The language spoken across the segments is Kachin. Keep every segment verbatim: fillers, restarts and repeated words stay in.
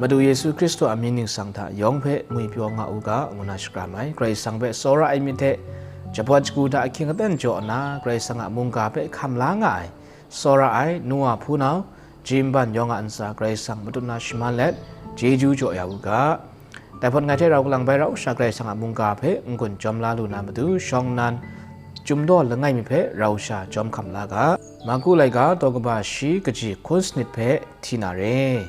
Madu Yesu Hkristu a mying ningsang hta yawng hpe ngwipyaw nga u ga, ngu na shakram ai. Karai Kasang hpe tsawra ai myit hte, jahpawt shagu hta ahkying aten jaw nna, Karai Kasang a mungga hpe hkam la nga ai, tsawra ai, nu wa hpunau, jimban yawng a ntsa Karai Kasang matut na shaman let, chyeju jaw ya u ga. Dai hpawt ngai hte rau kalang bai rau sha Karai Kasang a mungga hpe n-gun jawm la lu na matu, shawng nnan, chyum daw langai mi hpe rau sha jawm hkam la ga. Marku laika daw kaba shi kaji hkun sanit hpe hti na re.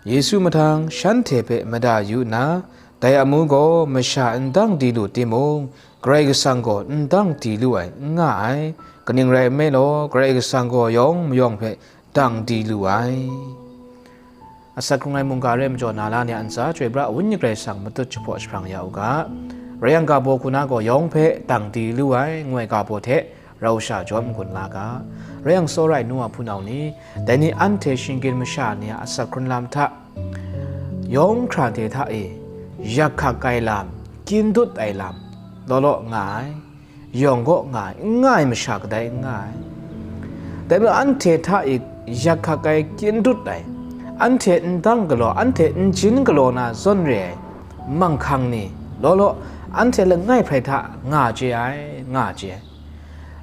Yesu mahtang shanhte hpe mada yu nna, dai amu gaw masha n dang di lu timung, Karai Kasang gaw n dang di lu ai n nga ai, kaning rai nme law, Karai Kasang gaw yawng mayawng hpe dang di lu ai. Asak hkrung ai mungga re majaw na la ni a ntsa, chyoi pra ai Wenyi Karai Kasang matut jahpaw jahprang ya u ga. Rai yang, ga baw hku na gaw yawng hpe dang di lu ai, ngu ai ga baw hte rau sha jawm n-gun la ga. Rai yang, tsawra ai nu wa hpunau ni, dai ni anhte shinggyim masha ni a asak hkrun lam hta, yawng hkra de hta e, yak hkak ai lam, kyin dut ai lam, law law nga ai, yawng gaw nga ai, n nga ai masha kadai n nga ai. Dai majaw anhte hta e yak hkak ai, kyin dut ai, anhte n dang galaw, anhte n jin galaw na zawn re ai manghkang ni, law law, anhte langai hprai hta nga chye ai, nga chye ai.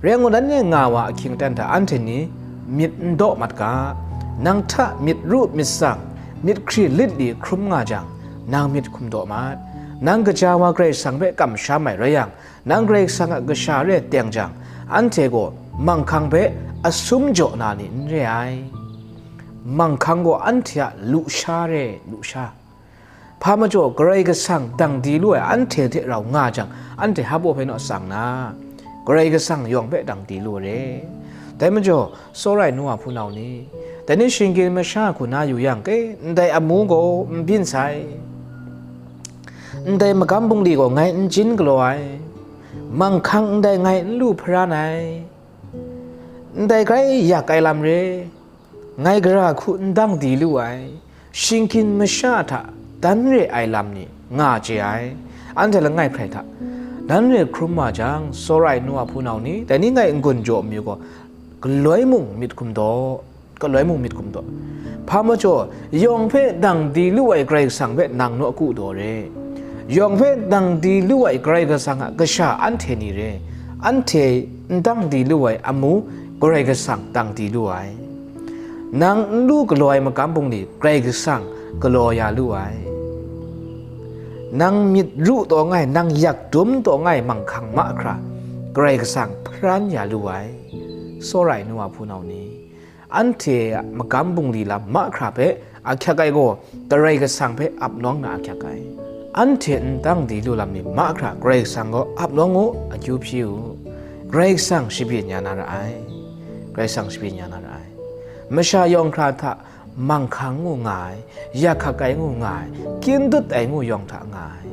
Rai ngu, dan e nga wa ahkying aten hta anhte ni myit n daw mat ga, nang hta myit ru myit tsang, myit hkri lit li hkrum nga jang, nang myit hkum daw mat. Nang kaja wa Karai Kasang hpe kamsham ai rai yang, nang Karai Kasang a kasha re teng jang, anhte gaw manghkang hpe asum jaw na ni n re ai. Manghkang gaw anhte a lusha re, lusha. Hpa majaw Karai Kasang dang di lu ai anhte hte rau nga jang, anhte hpa baw hpe naw tsang na, Karai Kasang yawng hpe dang di lu re. Dai majaw, tsawra ai nu wa hpunau ni, dai ni shinggyim masha hku na yu yang, ke, ndai amu gaw n byin sai, ndai magam bungli gaw ngai n jin galaw ai, manghkang ndai ngai n lu hparan ai, ndai grai yak ai lam re, ngai gara hku n dang di lu ai, shinggyim masha hta dan re ai lam ni nga chye ai, anhte langai hprai hta dan re hkrum wa jang, tsawra ai nu wa hpunau ni, dai ni ngai n-gun jaw mayu gaw, galoi mung myit hkum daw, galoi mung myit hkum daw. Hpa majaw, yawng hpe dang di lu ai Karai Kasang hpe nang nawku daw re. Yawng hpe dang di lu ai Karai Kasang a kasha anhte ni re. Anhte n dang di lu ai amu, Karai Kasang dang di lu ai. Nang n lu galaw ai magam bungli, Karai Kasang galaw ya lu ai. Nang myit ru taw ngai, nang yak dum taw ngai manghkang mahkra, Karai Kasang hparan ya lu ai. Tsawra ai nu wa hpunau ni, anhte a magam bungli lam mahkra hpe ahkyak ai gaw, Karai Kasang hpe ap nawng na ahkyak ai. Anhte n dang di lu lam ni mahkra Karai Kasang gaw ap nawng u, akyu hpyi u. Karai Kasang shabyin ya na ra ai. Karai Kasang shabyin ya na ra ai. Masha yawng hkra hta manghkang ngu nga ai, yak hkak ai ngu nga ai, kyin dut ai ngu yawng hta nga ai,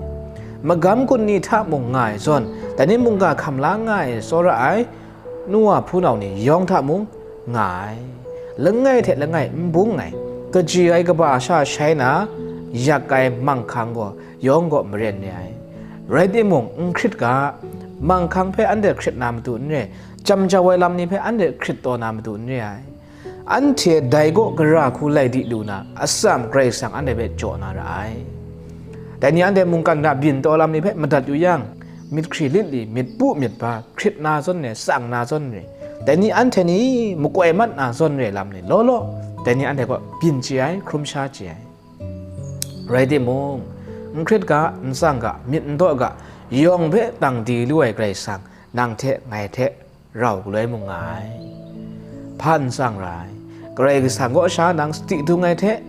magam gun ni hta mung nga ai zawn, dai ni mungga hkam la nga ai tsawra ai, nu wa hpunau ni yawng hta mung nga ai, langai hte langai n bung ai, kaji ai kaba sha shai na, yak ai manghkang gaw yawng gaw maren re ai. Rai timung, n hkrit ga, manghkang hpe anhte hkrit na matu n re, jam jau ai lam ni hpe anhte hkrit taw na matu n re ai. Anhte dai gaw gara hku lai di lu na, atsam Karai Kasang anhte hpe jaw na ra ai. Dai ni anhte mungkan hta byin taw lam ni hpe madat yu yang, myit hkri lit li, myit pu myit ba, hkrit na zawn re, tsang na zawn re, dai ni anhte ni makoi mat na zawn re lam ni law law, dai ni anhte gaw byin chye ai, hkrum sha chye ai. Rai timung, n hkrit ga, n tsang ga, myit n daw ga, yawng hpe dang di lu ai Karai Kasang, nang hte ngai hte rau galoi mung nga ai. Hpa n tsang ra ai. Karai Kasang kaw sha nang sadi dung ai hte,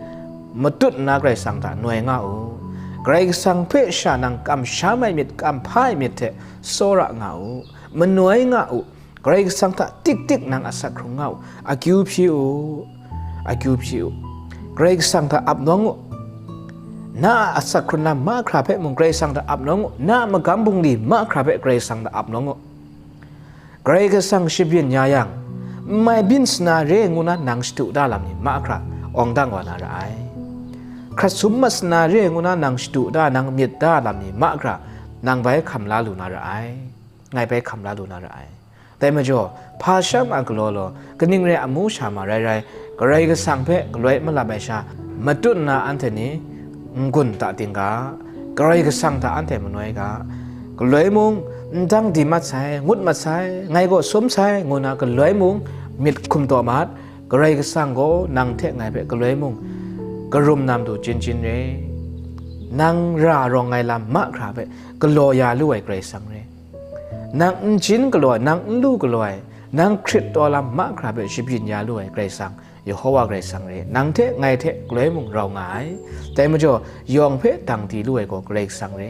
matut nna Karai Kasang hta noi nga u. Karai Kasang hpe sha nang kamsham ai myit, kamhpa ai myit hte tsawra nga u, manoi nga u. Karai Kasang hta tik tik nang asak hkrung nga u, akyu hpyi u, akyu hpyi u. Karai Kasang hta ap nawng u. Na a asak hkrun lam mahkra hpe mung Karai Kasang hta ap nawng u, na a magam bungli mahkra hpe Karai Kasang hta ap nawng u. Karai Kasang shabyin ya yang, n mai byin sana re ngu na nang shadu da lam ni mahkra awng dang wa na ra ai. Hkrat sum mat sana re ngu na nang shadu da, nang myit da lam ni mahkra nang bai hkam la lu na ra ai. Ngai bai hkam la lu na ra ai. Dai majaw, hpa sham a galaw law, kaning rai amu sha ma rai rai, Karai Kasang hpe galoi malap ai sha, matut nna anhte ni n-gun ta ting ga, Karai Kasang hta anhte manoi ga, galoi mung, n dang di mat sai, ngut mat sai, ngai gaw sum sai, ngu na galoi mung, myit hkum taw mat, Karai Kasang gaw nang hte ngai hpe galoi mung, karum na matu jin jin re, nang ra rawng ai lam mahkra hpe galaw ya lu ai Karai Kasang re, nang n jin galaw ai, nang n lu galaw ai, nang hkrit taw lam mahkra hpe shabyin ya lu ai Karai Kasang, Yehowa Karai Kasang re, nang hte ngai hte galoi mung rau nga ai. Dai majaw, yawng hpe dang di lu ai gaw Karai Kasang re,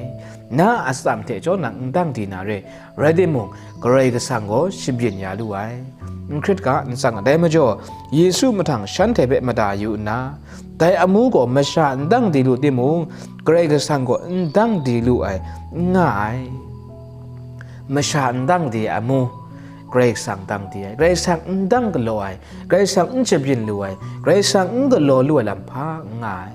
na a atsam hte jaw nang n dang di na re, rai timung, Karai Kasang gaw shabyin ya lu ai. N hkrit ga, n tsang, dai majaw, Yesu mahtang shanhte hpe mada yu nna, dai amu gaw masha n dang di lu timung, Karai Kasang gaw n dang di lu ai, n nga ai. Masha n dang di ai amu, Karai Kasang dang di ai, Karai Kasang n dang galaw ai, Karai Kasang n shabyin lu ai, Karai Kasang n galaw lu ai lam hpa n nga ai.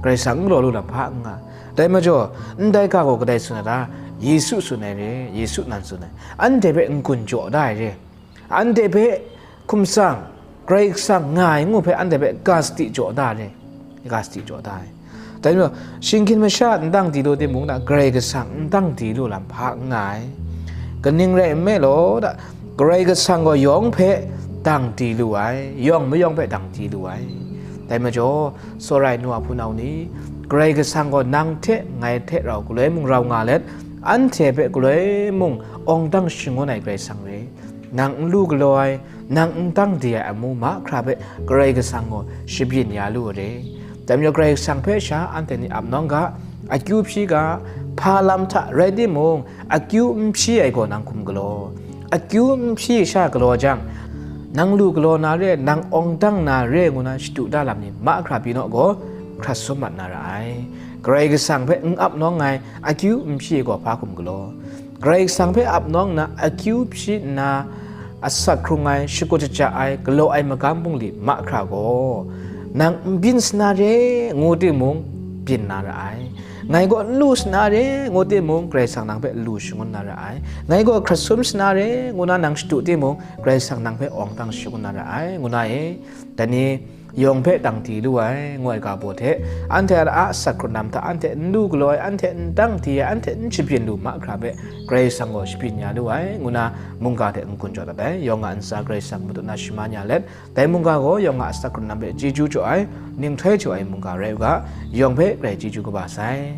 Karai Kasang n galaw lu lam hpa n nga ai. Dai majaw, ndai ga gaw kadai tsun ai ta? Yesu tsun ai re, Yesu nan tsun ai. Anhte hpe n-gun jaw da ai re. Anhte hpe hkum tsang, Karai Kasang nga ai ngu hpe anhte hpe ga sadi jaw da ai re. Ga sadi jaw da ai. Dai majaw, shinggyim masha n dang di lu timung na, Karai Kasang n dang di lu lam hpa n nga ai. Kaning rai nme law, da, Karai Kasang gaw yawng hpe dang di lu ai, yawng mayawng hpe dang di lu ai. Dai majaw, tsawra ai nu a hpunau ni, Karai Kasang gaw nang hte ngai hte rau galoi mung rau nga let, anhte hpe galoi mung awng dang shangun ai Karai Kasang re. Nang n lu galaw ai, nang n dang di ai amu mahkra hpe Karai Kasang gaw shabyin ya lu ai re. Dai majaw Karai Kasang hpe sha anhte ni ap nawng ga, akyu hpyi ga, hpa lam hta rai timung, akyu n hpyi ai gaw nang hkum galaw. Akyu n hpyi sha galaw jang, nang lu galaw na re, nang awng dang na re ngu na shadu da lam ni mahkra pyi naw gaw, hkrat sum mat na ra ai. Karai Kasang hpe n ap nawng ai, akyu n hpyi ai gaw hpa hkum galaw. Karai Kasang hpe ap nawng nna akyu hpyi nna, asak hkrung ai, shakut shaja ai, galaw ai magam bungli mahkra gaw, nang n byin sa na re ngu timung, byin na ra ai. Ngai gaw n lu sa na re ngu timung, Karai Kasang nang hpe lu shangun na ra ai. Ngai gaw hkrat sum sa na re ngu na nang shadu timung, Karai Kasang nang hpe awng dang shangun na ra ai, ngu na e. Dai ni, yawng hpe dang di lu ai, ngu ai ga baw hte, anhte a asak hkrung lam hta anhte n lu galaw ai, anhte n dang di ai, anhte n shabyin lu mahkra hpe Karai Kasang gaw shabyin ya lu ai, ngu na mungga hte n-gun jaw dat ai. Yawng a ntsa Karai Kasang matut na shaman ya let, dai mungga gaw yawng a asak hkrung lam hpe chyeju jaw ai, ninghtoi jaw ai mungga rai u ga, yawng hpe grai chyeju kaba sai.